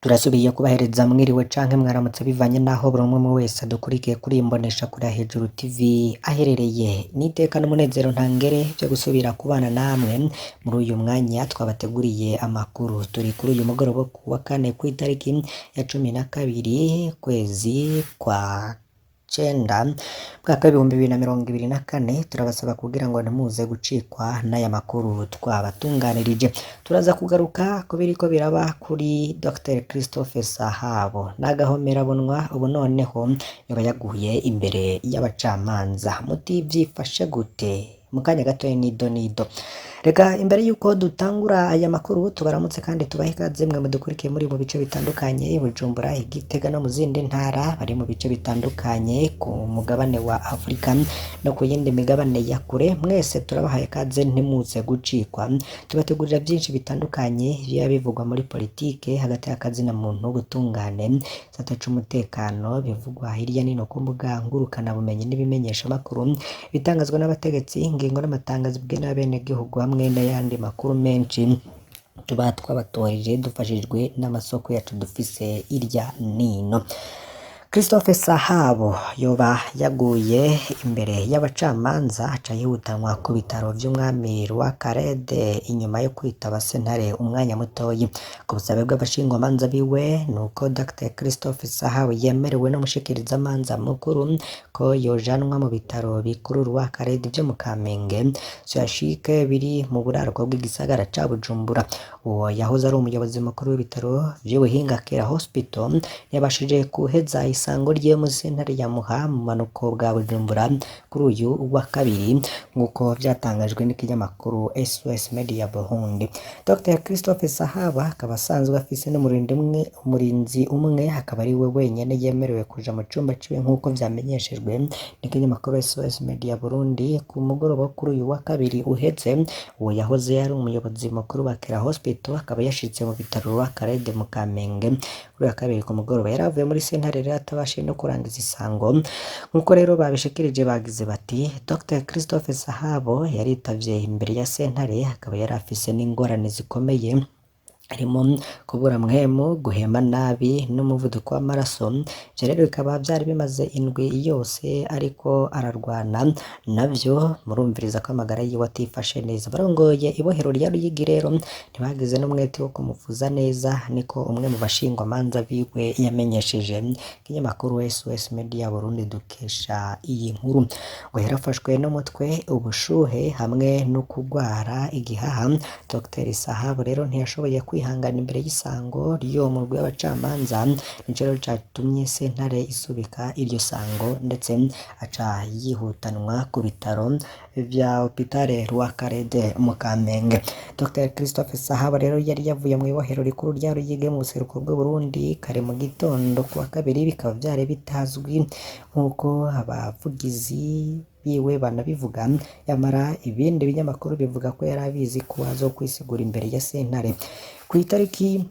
Turasubiye kubahereza mwiriwe canke mwaramutse bivanye naho buri umwe wese adukurikiye kuri iyi mboneshakure ya Hejuru TV aherereye. N'iteka n'umunezero ntangere vyo gusubira kubana namwe muri uyu mwanya twabateguriye amakuru. Turi kuri uyu mugoroba ku wa kane kw'itariki ya 12 kwezi kwa cenda mwaka w'2024. Turabasaba kugira ngo ntimuze gucikwa n'aya makuru twabatunganirije. Turaza kugaruka ku biriko biraba kuri Dr Christophe Sahabo n'agahomerabunwa, ubu noneho yoba yaguye imbere y'abacamanza. Muti vyifashe gute? Mu kanya gatoya nido nido. Reka imbere yuko dutangura aya makuru tubaramutse kandi tubahe ikaze mwe mudukurikiye muri mu bice bitandukanye, i Bujumbura, i Gitega no mu zindi ntara, bari mu bice bitandukanye ku mugabane wa Afrika no ku yindi migabane ya kure. Mwese turabahaye ikaze, ntimuze gucikwa. Tubategurira byinshi bitandukanye biba bivugwa muri politike, hagati y'akazina muntu, ubutungane, gisata c'umutekano, bivugwa hirya no hino ku mbuga ngurukanabumenyi n'ibimenyeshamakuru, bitangazwa n'abategetsi, ingingo n'amatangazo bwe n'abenegihugu, hamwe n'ayandi makuru menshi tuba twabatoreje dufashijwe n'amasoko yacu dufise irya nino. Christophe Sahabo yoba yaguye imbere y'abacamanza, aca yihutanwa ku bitaro vy'umwami Rwakarede inyuma yo kwitaba sentare umwanya mutoyi. Ku busabe bw'abashingwamanza biwe, nuko Dr Christophe Sahabo yemerewe n'umushikirizamanza mukuru ko yojanwa mu bitaro bikuru Rwakarede vyo mu Kamenge Suyashike biri mu buraruko bw'igisagara ca Bujumbura. Uwo yahoze ari umuyobozi mukuru w'ibitaro vy'ubuhinga Kera Hospital yabashije kuheza isango ryiwe muri sentare ya Muha mu bumanuko bwa Bujumbura kuri uyu wa kabiri, nk'uko vyatangajwe n'ikinyamakuru SOS Media Burundi. Dr Christophe Sahaba akaba asanzwe afise n'umurindi umwe, umurinzi umwe akaba ari we wenyene yemerewe kuja mu cumba ciwe, nk'uko vyamenyeshejwe n'ikinyamakuru SOS Media Burundi ku mugoroba wo kuri uyu wa kabiri uheze. Uwo yahoze ari umuyobozi mukuru wa Kera Hospital akaba yashitse mu bitaro Rwakarede mu Kamenge kuri uyu wa kabiri ku mugoroba. Yari avuye muri sentare rero atabashije no kurangiza isango, nk'uko rero babishikirije. Bagize bati: "Dr Christophe Sahabo yaritavye imbere ya sentare, akaba yari afise n'ingorane zikomeye harimo kubura mpwemu, guhema nabi n'umuvuduko w'amaraso. Ivyo rero bikaba vyari bimaze indwi yose ariko ararwana navyo." Murumviriza ko amagara yiwe atifashe neza. Barongoye ibohero rya Ruyigi rero ntibagize n'umwete wo kumuvuza neza, niko umwe mu bashingwamanza biwe yamenyesheje ikinyamakuru SOS Media Burundi dukesha iyi nkuru. Ngo yarafashwe n'umutwe, ubushuhe hamwe no kugwara igihaha. Dr Sahabo rero ntiyashoboye kwihangana imbere y'isango ry'uwo murwi w'abacamanza, nico rero catumye sentare isubika iryo sango, ndetse aca yihutanwa ku bitaro vya Hôpital Rwakarede mu Kamenge. Dr Christophe Sahabo rero yari yavuye mw'ibohero rikuru rya Ruyigi mu buseruko bw'Uburundi kare mu gitondo kuwa kabiri, bikaba vyari bitazwi nk'uko abavugizi biwe banabivuga. Yamara ibindi binyamakuru bivuga ko yari abizi ko azokwisigura imbere ya sentare kw'itariki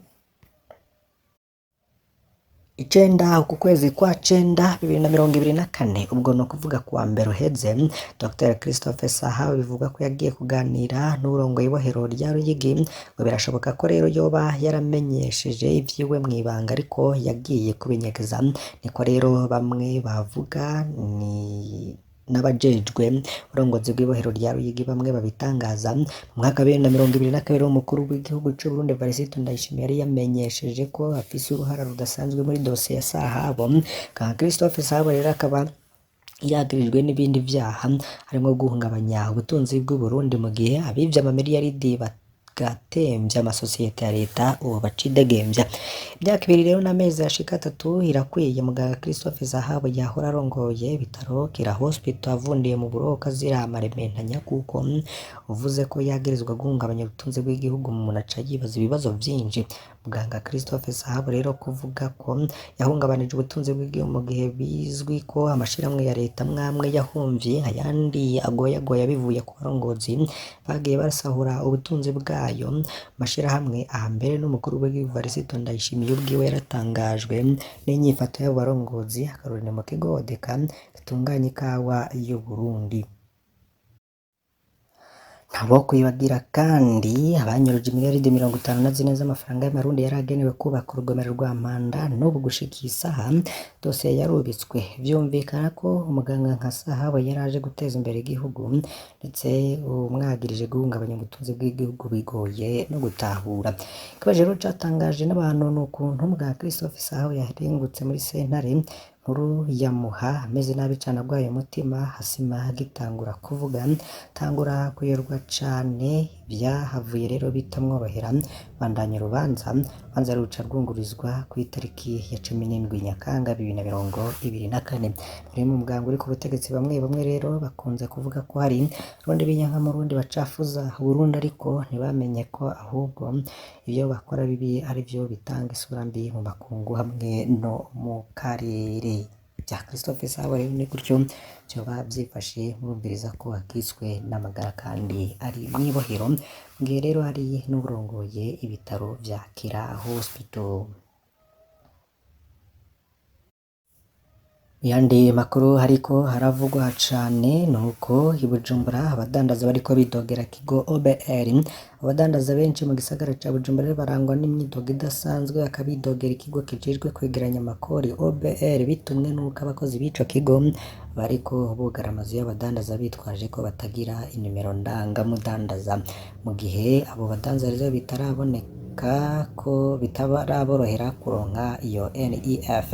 9 uku kwezi kwa cenda 2024, ubwo ni ukuvuga kuwa mbere uheze. Dr Christophe Sahabo bivugwa ko yagiye kuganira n'uwurongoye ibohero rya Ruyigi. Ngo birashoboka ko rero yoba yaramenyesheje ivyiwe mw'ibanga, ariko yagiye kubinyegeza, niko rero bamwe bavuga, ni n'abajejwe uburongozi bw'ibohero rya Ruyigi bamwe babitangaza. Mu mwaka wa 2022, umukuru w'igihugu c'Uburundi Evariste Ndayishimiye yari yamenyesheje ko afise uruhara rudasanzwe muri dosiye ya Sahabo. Christophe Sahabo rero akaba yagirijwe n'ibindi vyaha harimwo guhungabanya ubutunzi bw'Uburundi, mu gihe abivye amamiliyaridi bagatemvya amasosiyete ya leta ubu bacidegemvya. Imyaka 2 rero n'amezi ashika 3 irakwiye muganga Christophe Sahabo yahora arongoye ibitaro Kira Hospital avundiye mu buroko azira amarementanya, kuko uvuze ko yagirizwa guhungabanya ubutunzi bw'igihugu umuntu aca yibaza ibibazo vyinshi. Muganga Christophe Sahabo rero kuvuga ko yahungabanije ubutunzi bw'igihugu mu gihe bizwi ko amashirahamwe ya leta amwamwe yahomvye, ayandi agoyagoya bivuye ku barongozi bagiye basahura ubutunzi bwayo mashirahamwe. Aha mbere n'umukuru w'igihugu Evariste Ndayishimiye ubwiwe yaratangajwe n'inyifato y'abo barongozi, akarorero mu kigo Odeka gitunganya ikawa y'Uburundi. Ntabo kwibagira kandi abanyuruje imiliyaridi 54 z'amafaranga y'amarundi yaragenewe kubaka urugomero rwa Mpanda, n'ubu gushika iyi saha dosiye yarubitswe. Vyumvikana ko umuganga nka Sahabo yaraje guteza imbere igihugu, ndetse umwagirije guhungabanya ubutunzi bw'igihugu bigoye no gutahura. Ikibazo rero catangaje n'abantu ni ukuntu muganga Christophe Sahabo yarengutse muri sentare nkuru ya Muha ameze nabi cane, agwaye umutima, asima agitangura kuvuga, tangura kuyorwa cane, vyahavuye rero bitamworohera bandanya urubanza, urubanza ruca rwungururizwa kw'itariki ya 17 Nyakanga 2024. Muri mu muganga uri ku butegetsi bamwe bamwe rero bakunze kuvuga ko hari abarundi b'inyankamurundi bacafuza Burundi, ariko ntibamenye ko ahubwo ivyo bakora bibi arivyo bitanga isura mbi mu makungu hamwe no mu karere. Vya Christophe Sahabo rero ni gutyo vyoba vyifashe, murumviriza ko akitswe n'amagara kandi ari mw'ibohero, mugihe rero hari n'uwurongoye ibitaro vya Kira Hospital. Yandi makuru hariko haravugwa cane nuko i Bujumbura abadandaza bariko bidogera kigo OBR. Abadandaza benshi mu gisagara ca Bujumbura rero barangwa n'imyidogo idasanzwe, bakabidogera ikigo kijejwe kwegeranya amakori OBR, bitumwe nuko abakozi b'ico kigo bariko bugara amazu y'abadandaza bitwaje ko batagira inimero ndangamudandaza, mu gihe abo badandaza rero bitaraboneka ko bitaraborohera kuronka iyo NEF.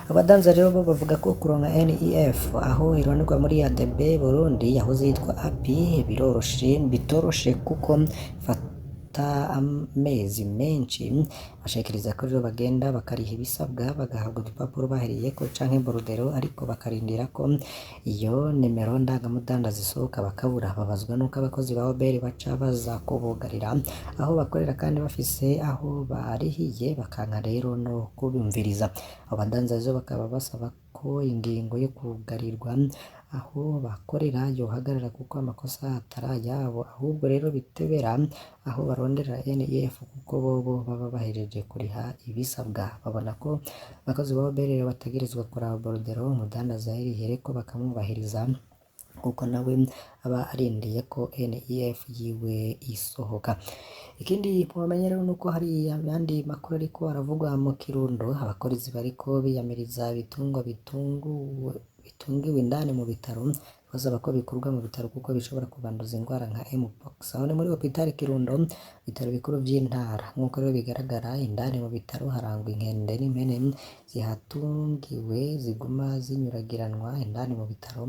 Abadandaza rero bo bavuga ko kuronka NEF aho ironerwa muri ADB Burundi yahoze yitwa API biroroshe, bitoroshe kuko fata amezi menshi. Bashikiriza ko rero bagenda bakariha ibisabwa bagahabwa udupapuro bahereyeko canke borudero, ariko bakarindira ko iyo nimero ndangamudandaza isohoka bakabura. Babazwa nuko abakozi ba OBR baca baza kubugarira aho bakorera kandi bafise aho barihiye, bakanka rero no kubumviriza. Abo badandaza rero bakaba basaba ko ingingo yo kugarirwa aho bakorera yohagarara kuko amakosa atari ayabo, ahubwo rero bitebera aho barondera NEF kuko bobo baba bahejeje kuriha ibisabwa. Babona ko abakozi ba OBR bategerezwa kuraba borudero umudandaza yarihereko bakamwubahiriza, kuko nawe aba arindiye ko NEF yiwe isohoka. Ikindi mwomenya rero nuko hari ayandi makuru ariko aravugwa mu Kirundo, abakozi bariko biyamiriza ibitungwa bitungiwe indani mu bitaro, basaba ko bikurwa mu bitaro kuko bishobora kubanduza ingwara nka Mpox. Aho ni muri Hôpital Kirundo, ibitaro bikuru vy'intara. Nk'uko rero bigaragara, indani mu bitaro harangwa inkende n'impene zihatungiwe ziguma zinyuragiranwa indani mu bitaro,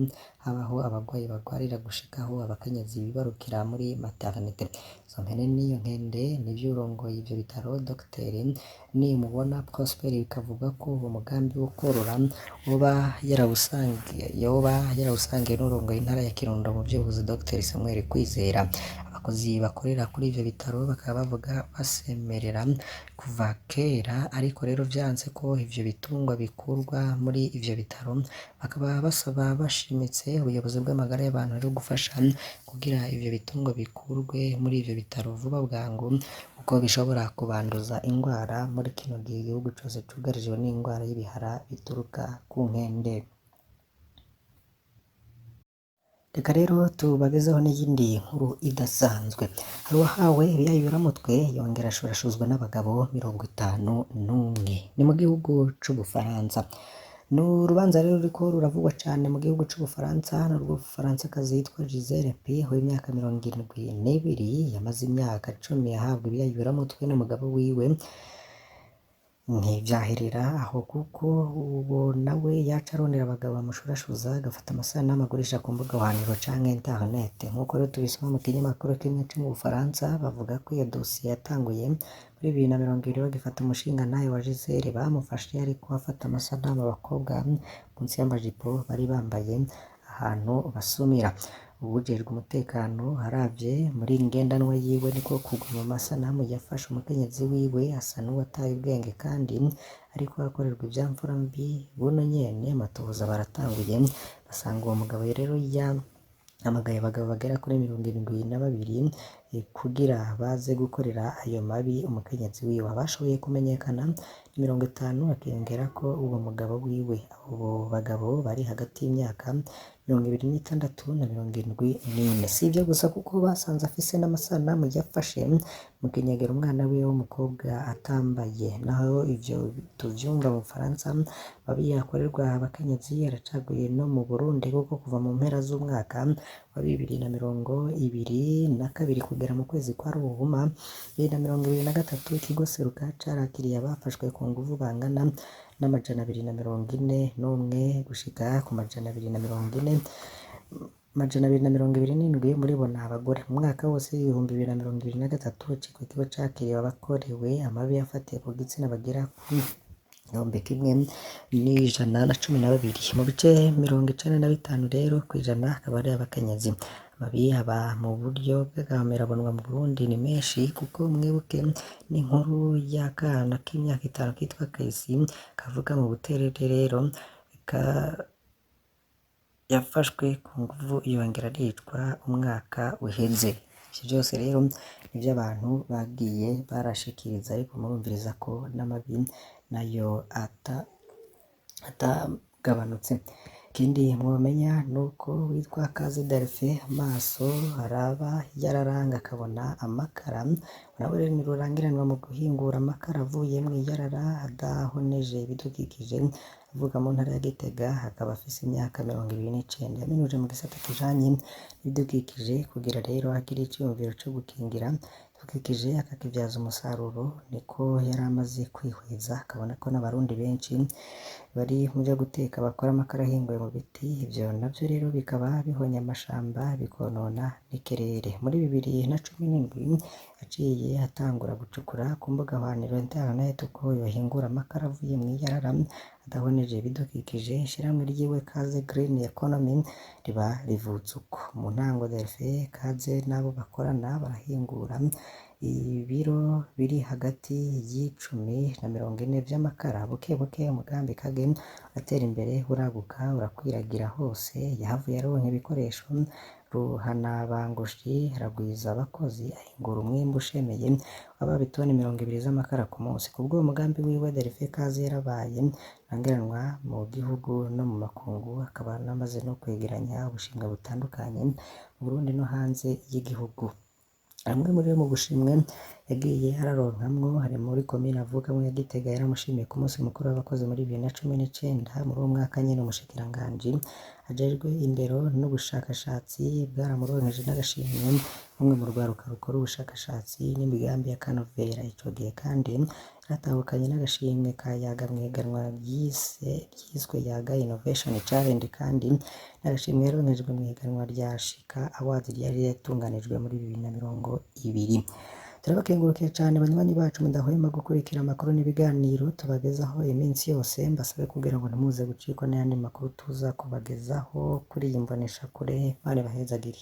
habaho abagwayi bagwarira gushikaho abakenyezi bibarukira muri maternité. Izo mpene n'iyo nkende nivyo urongoye ivyo bitaro Dr Nimubona Prosper bikavuga ko uwo mugambi wo korora woba yarawusangiye n'urongoye intara ya Kirundo mu vy'ubuvuzi Dr Samuel Kwizera. Abakozi bakorera kuri ivyo bitaro bakaba bavuga basemerera kuva kera, ariko rero vyanse ko ivyo bitungwa bikurwa muri ivyo bitaro, bakaba basaba bashimitse ubuyobozi bw'amagara y'abantu rero gufasha kugira ivyo bitungwa bikurwe muri ivyo bitaro vuba bwangu, kuko bishobora kubanduza ingwara muri kino gihe igihugu cose cugarijwe n'ingwara y'ibihara bituruka ku nkende. Reka rero tubagezeho n'iyindi nkuru idasanzwe. Hari uwahawe ibiyayuramutwe yongera ashurashuzwa n'abagabo 51. Ni mu gihugu c'Ubufaransa. Ni urubanza rero ruriko ruravugwa cane mu gihugu c'Ubufaransa, ni urw'Umufaransakazi yitwa Gisèle P w'imyaka 72, yamaze imyaka 10 ahabwa ibiyayuramutwe n'umugabo wiwe. Ntivyaherera aho kuko uwo nawe yaca arondera abagabo bamushurashuza, agafata amasanamu agurisha ku mbuga hwaniro canke internet. Nk'uko rero tubisoma mu kinyamakuru kimwe co mu Bufaransa, bavuga ko iyo dosiye yatanguye muri 2020 bagifata umushingantahe wa Gisèle, bamufashe ariko afata amasanamu abakobwa munsi y'amajipo bari bambaye ahantu basumira. Uwujejwe umutekano aravye muri ngendanwa yiwe niko kugwa mu masanamu yafashe umukenyezi wiwe asa n'uwataye ubwenge kandi ariko akorerwa ivyamfura mbi. Buno nyene amatohoza baratanguye, basanga uwo mugabo rero yahamagaye abagabo bagera kuri 72 kugira baze gukorera ayo mabi umukenyezi wiwe. Abashoboye kumenyekana ni 50, hakiyongerako uwo mugabo wiwe. Abo bagabo bari hagati y'imyaka 26 na 74. Si ivyo gusa kuko basanze afise n'amasanamu yafashe mu kinyegera umwana wiwe w'umukobwa atambaye. Naho ivyo tuvyumva mu Bufaransa, amabi akorerwa abakenyezi aracaguye no mu Burundi kuko kuva mu mpera z'umwaka wa 2022 kugera mu kwezi kwa Ruhuma 2023, ikigo Seruka carakiriye abafashwe ku nguvu bangana n'241 gushika ku 240, 227 muri bo ni abagore. Mu mwaka wose w'2023, ico kigo cakiriye abakorewe amabi afatiye ku gitsina bagera ku 1112. Mu bice 95 rero kw'ijana akaba ari abakenyezi. Amabi aba mu buryo bw'agahomerabunwa mu Burundi ni menshi kuko mwibuke n'inkuru y'akana k'imyaka 5 kitwa Kayisi kavuka mu Buterere rero yafashwe ku nguvu yongera aricwa umwaka uheze. Ivyo vyose rero nivyo abantu bagiye barashikiriza, ariko murumviriza ko n'amabi nayo atagabanutse. Ikindi mwomenya nuko witwa Kaze Delphin amaso araba iyararanga akabona amakara, nawe rero ni rurangiranwa mu guhingura amakara avuye mw'iyarara adahoneje ibidukikije, avuka mu ntara ya Gitega, akaba afise imyaka 29. Yaminuje mu gisata kijanye n'ibidukikije kugira rero agire iciyumviro co gukingira ibidukikije akakivyaza umusaruro, niko yari amaze kwihweza akabona ko n'abarundi benshi bari muvyo guteka bakora amakara ahinguye mu biti, ivyo navyo rero bikaba bihonya amashamba bikonona n'ikirere. Muri 2017 yaciye atangura gucukura ku mbuga hwaniro internet uko yohingura amakara avuye mw'iyarara adahoneje ibidukikije, ishirahamwe ryiwe Kaze Green Economy riba rivutse uko. Mu ntango Delphin Kaze n'abo bakorana barahingura ibiro biri hagati y'icumi na 40 vy'amakara. Buke buke umugambi Kage uratera imbere, uraguka, urakwiragira hose. Yahavuye aronka ibikoresho ruhanabangushi, aragwiza abakozi, ahingura umwimbu ushemeye wababa itoni 20 z'amakara ku munsi. Kubw'uwo mugambi wiwe Delphin Kaze yarabaye ntagereranwa mu gihugu no mu makungu, akaba anamaze no kwegeranya ubushimwe butandukanye mu Burundi no hanze y'igihugu. Amwe muri mu bushimwe yagiye araronkamwo hari muri komine avukamwo ya Gitega yaramushimiye ku munsi mukuru w'abakozi muri 2019. Muri uwo mwaka nyene umushikiranganji ajejwe indero n'ubushakashatsi bwaramuronkeje n'agashimwe nk'umwe mu rwaruka rukora ubushakashatsi n'imigambi y'akanovera. Ico gihe kandi yaratahukanye n'agashimwe ka Yaga mw'ihiganwa ryiswe Yaga Innovation Challenge, kandi n'agashimwe yaronkejwe mw'ihiganwa rya Shika Awards ryari ritunganijwe muri 2020. Turabakengurukiye cane banywanyi bacu mudahwema gukurikira amakuru n'ibiganiro tubagezaho iminsi yose. Mbasabe kugira ngo ntimuze gucikwa n'ayandi makuru tuza kubagezaho kuri iyi mboneshakure. Imana ibahezagire.